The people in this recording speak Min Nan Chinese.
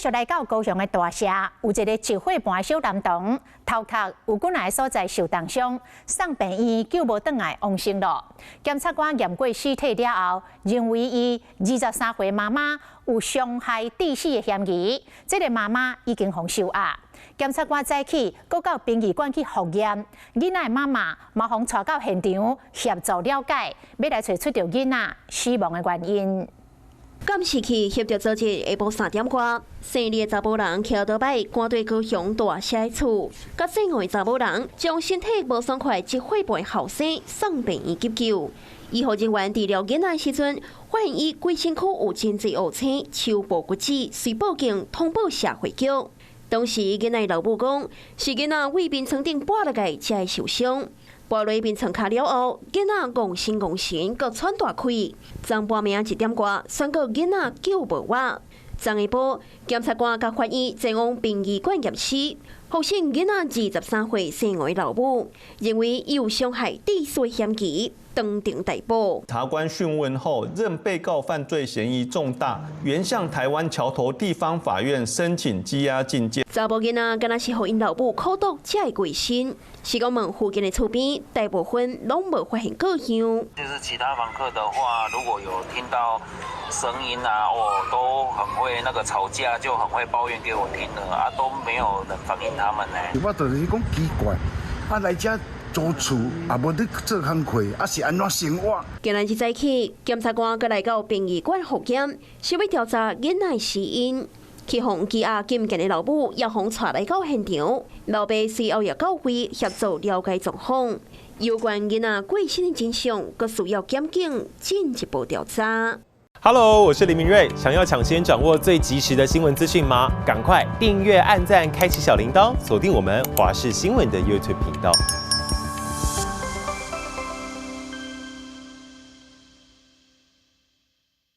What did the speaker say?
續來到高雄的大社，有一个一歲半小男童，頭殼有幾若个所在受重傷，送病院救無轉來往生囉。檢察官驗過屍體了後，認為伊23歲媽媽有傷害致死的嫌疑，這个媽媽已經予收押。檢察官早起，閣到殯儀館去複驗，囡仔的媽媽嘛予帶到現場協助了解，欲來揣出著囡仔死亡的原因。監視器翕著昨日下晡3點外，姓李的查埔人騎歐多擺趕對高雄大社的厝，佮姓吳的查某人將身體無爽快一歲半後生送病院急救。醫護人員治療囡仔時陣，發現伊規身軀有真濟烏青、手部骨折，遂報警通報社會局。當時囡仔老母講，是囡仔對眠床頂跋落來才會受傷。跋落眠床跤了後，囡仔戇神戇神，閣喘大氣。昨半暝1點外，宣告囡仔救無活。昨下晡，檢察官佮法醫前往殯儀館驗屍，發現囡仔23歲姓吳的老母，認為有傷害致死嫌疑，當庭逮捕。查官訊問後，認被告犯罪嫌疑重大，原向台灣橋頭地方法院申請羈押禁見。查某囡仔敢若是予𪜶老母苦毒才會過身，是講問附近的厝邊，大部分攏無發現過樣。就是其他房客的話，如果有聽到聲音啊，哦，都很會那個吵架，就很會抱怨給我聽了啊，都沒有人反映他們呢。我就是講奇怪，啊來遮租厝也無咧做工課，啊是按怎生活？今日一早起，檢察官閣來到殯儀館複檢，是欲調查囡仔死因。去予羈押禁見的老母也予帶來到現場，老爸隨後也到位協助了解狀況。有關囡仔過身的真相，閣需要檢警進一步調查。 Hello，我是林明瑞，想要搶先掌握最及時的新聞資訊嗎？趕快訂閱、按讚、開啟小鈴鐺，鎖定我們華視新聞的 YouTube 頻道。